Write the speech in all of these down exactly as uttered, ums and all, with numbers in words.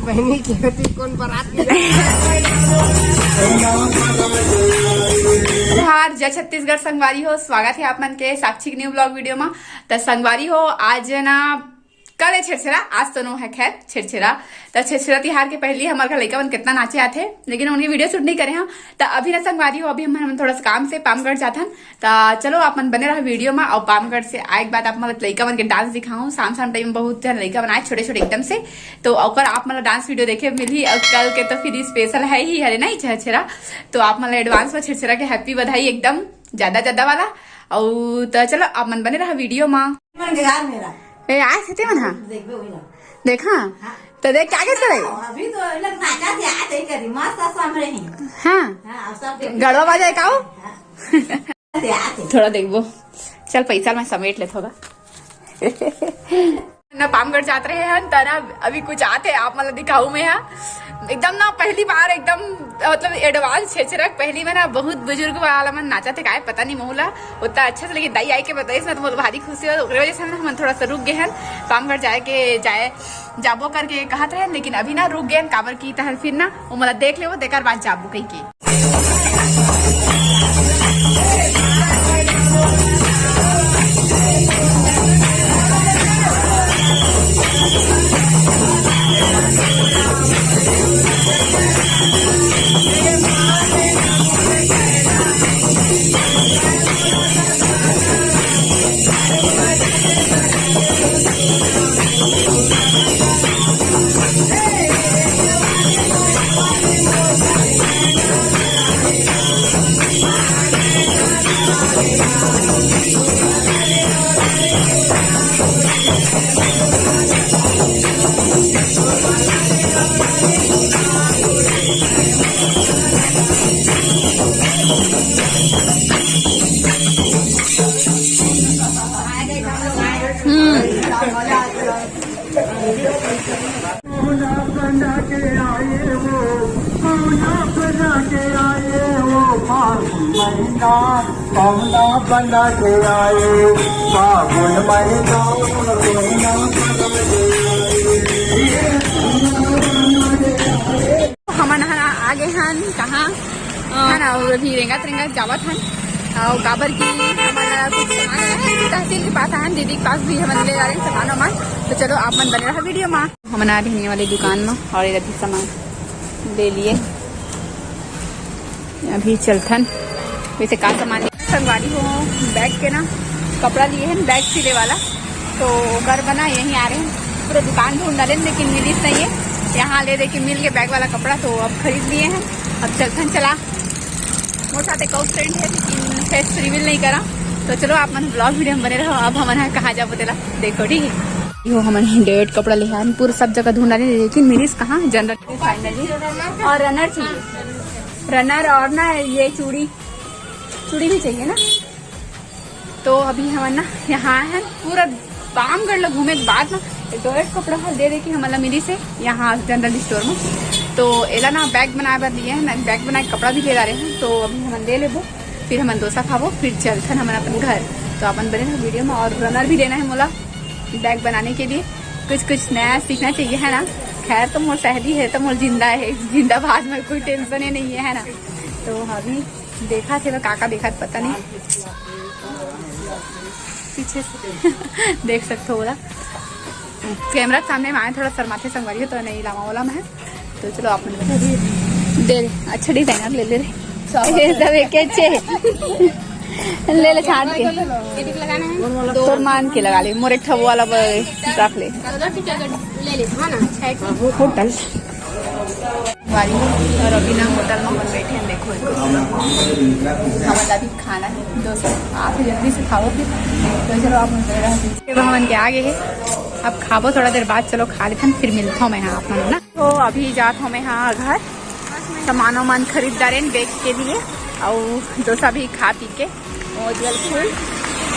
बहनी की बेटी कौन बारात में जा-। जोहार, जय छत्तीसगढ़ संगवारी हो, स्वागत है आप मन के साक्षी के न्यू ब्लॉग वीडियो में। त संगवारी हो, आज ना कल है छेरछेरा, आज तो नो है खैर छेरछेरा। त छेरछेरा तिहार के पहली हमारे घर लइका मन कितना नाचे आथे, लेकिन उनके वीडियो शूट नहीं करे हम। त अभी ना संगवारी हो, अभी हम, हम थोड़ा सा काम से पामगढ़ जाथन। त चलो आप मन बने रहा वीडियो में। और पामगढ़ से आए के बाद आप मन लइका मन के डांस दिखाऊं। शाम शाम टाइम बहुत जन लइका मन आए छोटे छोटे एकदम से, तो ओकर आप मन डांस वीडियो देखे मिलही। और कल के तो फिर स्पेशल है ही हरे ना छेरछेरा, तो आप मन एडवांस में छेरछेरा के हैप्पी बधाई एकदम ज्यादा ज्यादा वाला। और त चलो आप मन बने रहा वीडियो में। मन के यार मेरा। ए, आए थे ते मन, हाँ। देखबे वही ना। देखा? हाँ। तो देख, क्या कहते रहे? अभी तो लोग नाचा थे, आ, तय करी, मस्त आसाम रही। हाँ। हाँ, अब सब देख गड़वा बाजा है का हो? हाँ। आते, आते। थोड़ा देखबो। चल, पैसा मैं समेट ले थोड़ा। ना पामगढ़ जात रहे हन, त ना अभी कुछ आते, आप मन ला दिखाऊ मैं हा। एकदम ना पहली बार एकदम, मतलब, एडवांस छेरछेरा पहली में ना बहुत बुजुर्ग वाला मन नाचा थे, काय पता नहीं मोहला उतना अच्छा से, लेकिन दाई आई के बताइस ना, तो मोला भारी खुशी हो, ओकरे वजह से ना हमन थोड़ा सा रुक गए हन। पामगढ़ जाए के, जाए, जाबो करके कहत रहे, लेकिन अभी ना रुक गए हन, काबर की तहन फिर ना वो मोला देख लेबो, तेकर बाद जाबो कही के। हमन ह आ गे हन कहाँ, है ना, अउ अभी रेंगत रेंगत जावत हन। अउ काबर की हमन ला कुछ सामान लेना है, तहसील के पास आए हन, दीदी के पास भी हमन ले जा रहे हैं सामान वामान। तो चलो आप मन बने रहा वीडियो में। हमन आ रहे हैं ये वाली दुकान में और ये अभी सामान ले लिए। अभी चलथन। वैसे का सामान लिए? संगवारी हो, बैग के ना कपड़ा लिए हैं, बैग सिले वाला। तो ओकर बर ना यहीं आ रहे हैं, पूरा दुकान ढूंढ डाले, लेकिन मिलिस नहीं है। यहाँ ले दे के मिल गए बैग वाला कपड़ा, तो अब खरीद लिए हैं। अब चलथन चला। मोर साथ एक और फ्रेंड है, लेकिन फेस रिवील नहीं करा। तो चलो आप मन ब्लॉग वीडियो में बने रहो। अब हमन ह कहाँ जाबो तेला देखो, ठीक है। यो हमन डेट कपड़ा ले आन, पूरा सब जगह ढूंढ डाले, लेकिन मिलिस कहाँ? General finally. और रनर चाहिए, रनर और ना ये चूड़ी, चूड़ी भी चाहिए ना। तो अभी हमन ना यहाँ आए हैं, पूरा पामगढ़ ला घूमे के बाद ना एक ठो एक कपड़ा हल दे दे के हमन ला मिलिस हे यहाँ जनरल स्टोर में। तो एला ना बैग बनाए बर लिए हैं ना, बैग बनाए के कपड़ा भी ले जा रहे हैं। तो अभी हमन ले लेबो, फिर हमन डोसा खाबो, फिर चलथन हमन अपन घर। तो अपन बने रहो वीडियो में। और रनर भी लेना है मोला बैग बनाने के लिए, कुछ कुछ नया सीखना चाहिए है ना। खैर तो मोर सहेली है तो मोर जिंदा है, जिंदाबाद में कोई टेंशन ही नहीं है, है ना। तो अभी देखा थे का का देखा पता नहीं, पीछे से देख सकते हो बोला। कैमरा के सामने में आए थोड़ा शर्माथे संगवारी हो तो नहीं लावा वाला मैं। तो चलो आप मन दे दे, अच्छा डिजाइनर ले ले रे। ये सब एक अच्छे है। ले ले छाट के। तोर मान के लगा ले, मोर एक ठो वो वाला ब-, रख ले। ले ले, हाँ ना, छह ठो। होटल। वाली और अभी ना होटल में अपन बैठे हैं, देखो इनको। हमन ला भी खाना है, दोस्त, आप ही जल्दी से खाओ फिर। तो चलो आप मुझे रह दीजिए। अब हमन के आगे है, अब खाबो थोड़ा देर बाद, चलो खा लेथन, फिर मिलता हूँ मैं यहाँ आप मन ना। तो अभी जात हूँ मैं यहाँ घर, सामान वामान खरीद डारेन बैग के लिए, और डोसा भी खा पी के मौज वाली फुल।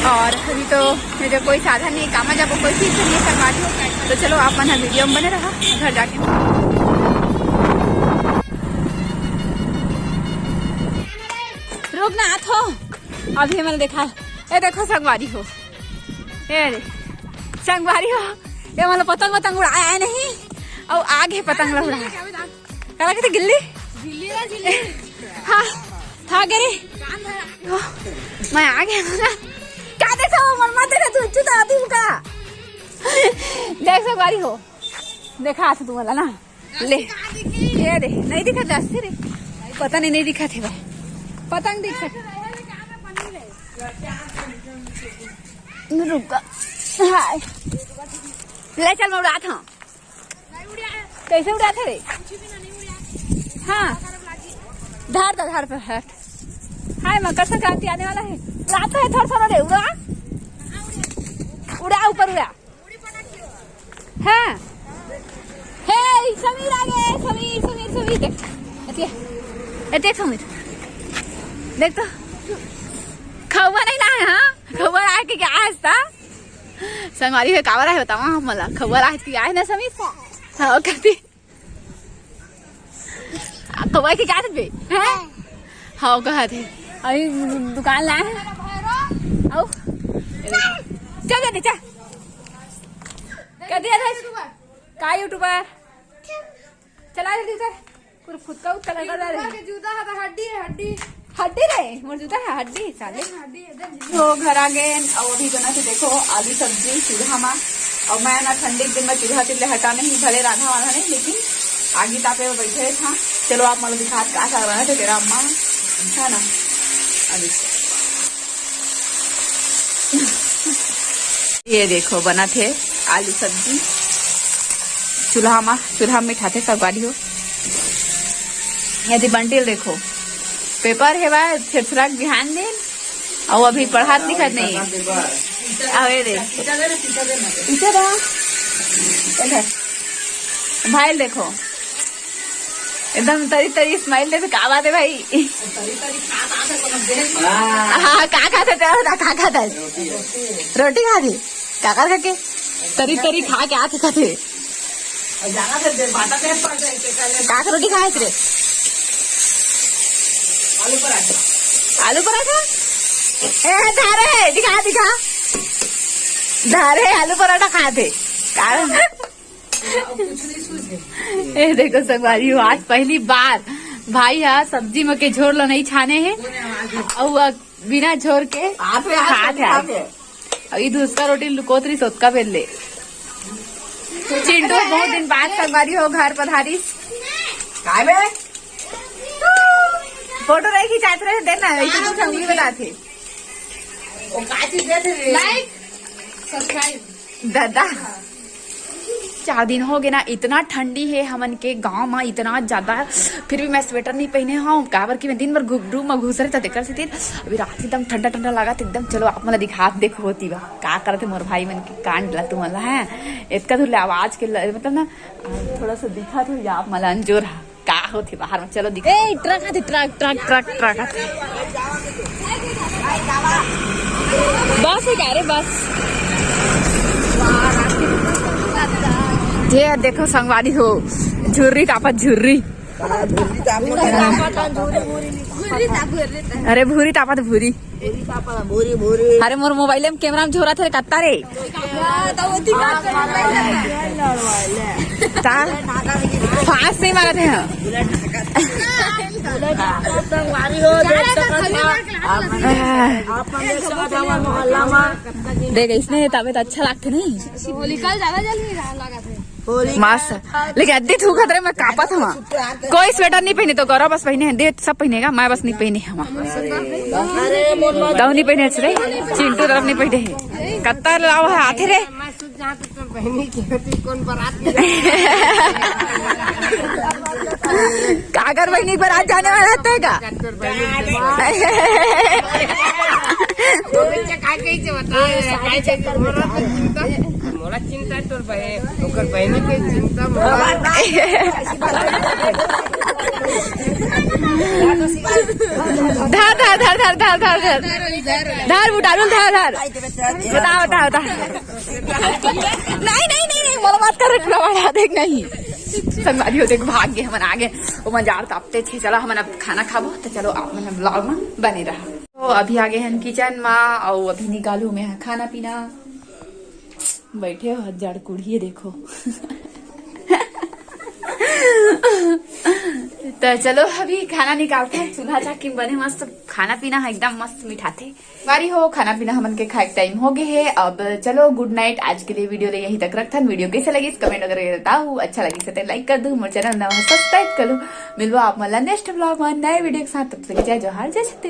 और अभी तो मुझे कोई साधन नहीं, कामा जाबो कोई चीज नहीं करवा दियो। तो चलो आप मन वीडियो में बने रहा, घर जाके। रुक ना, आत हो, अभी हमन देखा, ए देखो संगवारी हो, ए रे संगवारी हो, ये मतलब पतंग वतंग उड़ाया है नहीं। अउ आगे पतंग ला उड़ा। काला कथे गिल्ली? हाँ, था गे रे। मैं आ गया। का देखा वो मन मत देखा, तू चुता तू का। देख संगवारी हो, देखा था तू वाला ना। ले, ये दे, नहीं दिखा दस रे। पता नहीं, नहीं दिखा थे भाई। पतंग दिख सक। रुका। हाय। ले चल, मैं उड़ा था। कैसे उड़ाथे रे? हाँ, धार दा, धार पर हट। हाय, मकर संक्रांति आने वाला है। उड़ाता है थोड़ा थोड़ा रे, उड़ा। उड़ा, ऊपर उड़ा। हाँ। हे, समीर आ गए, समीर, समीर, समीर, देख। एते, एते समीर। देख तो। खौवा नहीं लाए, हाँ? खौवा लाए के क्या आज था? संगवारी हो, काबर आहे बतावा हमला। खौवा लाए के आए ना समीर? हाँ, कथी? खौवा के क्या देबे? हैं? हाँ, कहा थे। अभी दुकान लाए हैं। आओ। चल जल्दी, चल। कथी है? का YouTuber? चला जल्दी से। पूरा फुटका उटका लगा रहा है। YouTuber के जूता है तो हड्डी है, हड्डी। हड्डी रे, मोर जूता है हड्डी, साले। हड्डी है, देख। तो घर आ गए, अउ अभी बना थे देखो आलू सब्जी चूल्हा मा। अउ मैं ना ठंडी के दिन में चूल्हा तिल्ले हटा नहीं, भले रांधा वाला नहीं, लेकिन आगी तापे में बैठे था। चलो आप मतलब दिखात का कर रहे थे तेरा अम्मा, है ना? अभी ये देखो बना थे आलू सब्जी चूल्हा मा, चूल्हा में ठाथे सब गाड़ी हो। यदि बंटिल देखो पेपर हे बा छेरछेरा के बिहान दिन, अउ अभी पढ़ात लिखत नहीं। अउ ये देख पीछे दा, इधर भाई देखो एकदम तरी तरी smile देते, का बात है भाई? हाँ, का खाते तेरा बता, का खाता है? रोटी खाते? काकर खाके? तरी तरी खा के आके खाते। का रोटी खाए रे? आलू पराठा। ए, धारे, दिखा, दिखा। धारे, आलू पराठा खाते। का? ए देखो संगवारी हो, आज पहली बार भाई हा सब्जी में के झोर ला नहीं छाने हे, अउ बिना झोर के खात हे। अउ ई दूसरा रोटी लुकोत रही सोतका बेल ले। चिंटू बहुत दिन बाद संगवारी हो घर पधारिस। काय बे? फोटो नहीं खिंचात रहे, देना, ऐसे तो संगवी बताते। वो का चीज देते रे? Like, subscribe। दादा, चार दिन हो गए ना, इतना ठंडी है हमन के गांव में, इतना ज्यादा, फिर भी मैं स्वेटर नहीं पहने हूँ, काबर कि मैं दिन भर घु-, रूम में घुस रहे, तो देकर से दिन अभी रात एकदम ठंडा ठंडा लगा, तो एकदम चलो आप मतलब दिखा देखो होती बा, का करते मोर भाई मन के कांड ला तुमन ला है, इतका दूर ले आवाज के ल-, मतलब ना, थोड़ा सा दिखा तो आप मला अंजोर हा। का होथे बाहर में? चलो दिखा। ए, ट्रक आथे, ट्रक, ट्रक, ट्रक, ट्रक आथे। बस है क्या रे, बस? ये देखो संगवारी हो, झुर्री तापत झुर्री। अरे भूरी तापत भूरी। भूरी, भूरी। अरे मोर मोबाइल में कैमरा में झोरा थे कत्ता रे। ता फांस नहीं मारत है। देख इसने तबे तो अच्छा लगते नहीं। होलिका ज्यादा जल्दी लगा थे। मस्त। लेकिन अद्दी थूकत रहे, मैं कापत हूँ। कोई स्वेटर नहीं पहने तो गौरव बस पहने हैं, दे सब पहनेगा, मैं बस नहीं पहने हूँ। तब नहीं पहने रे, चिंटू तरफ नहीं पहने है। कत्ता लाओ है, आते रे। मैं सोच जहाँ तक तोर बहनी की होती, कौन बारात में काकर बहनी बारात जाने वाला है तेगा? तोर बहनी के बारात। वो बच्चा का कही से बता, का कही से बोल रहा था, चिंता। मोला चिंता है तोर बहन, ओकर बहनी के चिंता मोला। धर, धर, धर। धर, उठारुल, धर, धर। बता, बता, बता। नहीं, नहीं, नहीं, नहीं, मोला मत कर, पूरा वाला देख, नहीं। संगवारी हो, देख, भाग गए, हमन आ गए। वो मन जाड़ तापते थे, चलो, हमन अब खाना खाबो, तो चलो, आप मन vlog में बने रहा। तो अभी आ गए हैं किचन में, और अभी निकालू मैं खाना पीना। बैठे हो, हजार कुढ़िए देखो। तो चलो, अभी खाना निकालते हैं। चूल्हा चाकी बने मस्त, खाना पीना है एकदम मस्त मिठाथे। बारी हो, खाना पीना हमन के खाए टाइम हो गए है। अब चलो, गुड नाइट। आज के लिए वीडियो ले यहीं तक रखथन। वीडियो कैसे लगिस, कमेंट वगैरह बताओ। अच्छा लगिस तो लाइक कर दू, मोर चैनल नवा सब्सक्राइब कर लू। मिलबो आप मन ला नेक्स्ट व्लॉग में नए वीडियो के साथ। तब तक जय जोहार, जय छत्तीसगढ़।